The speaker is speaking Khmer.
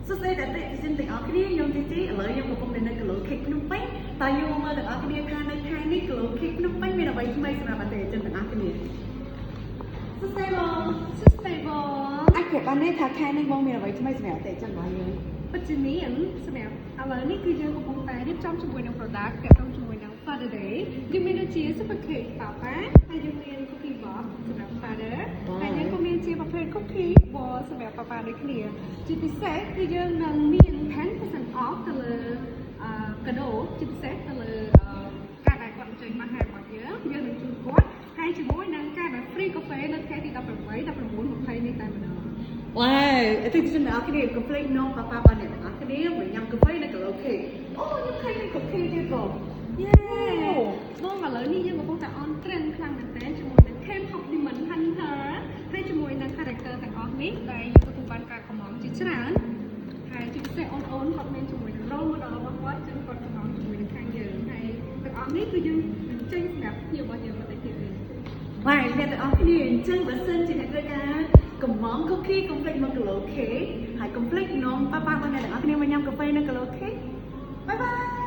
សួស្តីអតិថិជនទាំងអស់គ្នាខ្ញុំជីជីឥឡូវខ្ញុំកំពុងនៅ Glow Cake ភ្នំពេញតើយើងមកមើលទាំងអស់គ្នាថានៅខែនេះ Glow Cake ភ្នំពេញមានអ្វីថ្មីសម្រាប់អតិថិជនទាំងអស់គ្នាសួស្តីបង។ សួស្តីបង។ អាចប្រាប់បានទេថាខែនេះបងមានអ្វីថ្មីសម្រាប់អតិថិជនរបស់យើង? ពិតជាមានសម្រាប់ឥឡូវនេះគឺយើងកំពុងតែរៀបចំជាមួយនឹង product ទាក់ទងជាមួយនឹង Father Day យើងមានដូចជា Super Cake Papa ហើយយើងមាន Cookie Box សម្រាប់ Father ហើយយើងក៏មានជាប្រភេទ Cookie Ball សម្រាប់ Papa ដូចគ្នាជាពិសេសគឺយើងនឹងមាន10% off ទៅលើកាដូជាពិសេសទៅលើការដែលគាត់អញ្ជើញមកហាងរបស់យើងយើងនឹងជូនគាត់ហើយជាមួយនឹងការដែល free កាហ្វេនៅថ្ងៃទី18 19 20នេះតែម្ដង។ វ៉ាវអតិថិជនទាំងអស់គ្នាកុំភ្លេចនាំប៉ាប៉ារបស់អ្នកទាំងអស់គ្នាមកញ៉ាំកាហ្វេនៅ Glow Cake អូខ្ញុំឃើញមាន cookie ទៀតបងយេ។ បងឥឡូវនេះយើងកំពុងតែ on trend ខ្លាំងមែនទែនជាមួយនឹង K-pop Demon Hunter ហើយជាមួយនឹង character ទាំងអស់នេះដែលយើងទទួលបានការកម្មង់ជាច្រើនហើយជាពិសេសអូនអូនគាត់មានជាមួយនឹង role model របស់គាត់ចឹងគាត់កម្មង់ជាមួយនឹងខាងយើងហើយទាំងអស់នេះគឺយើងនឹងចេញសម្រាប់ភ្ញៀវរបស់យើងបន្តិចទៀតទេ។ វ៉ាវអ្នកទាំងអស់គ្នាអញ្ចឹងបើសិនជាអ្នកត្រូវការកម្មង់ cookie កុំភ្លេចមក Glow Cake ហើយកុំភ្លេចនាំប៉ាប៉ារបស់អ្នកទាំងអស់គ្នាមកញ៉ាំកាហ្វេនៅ Glow Cake bye bye.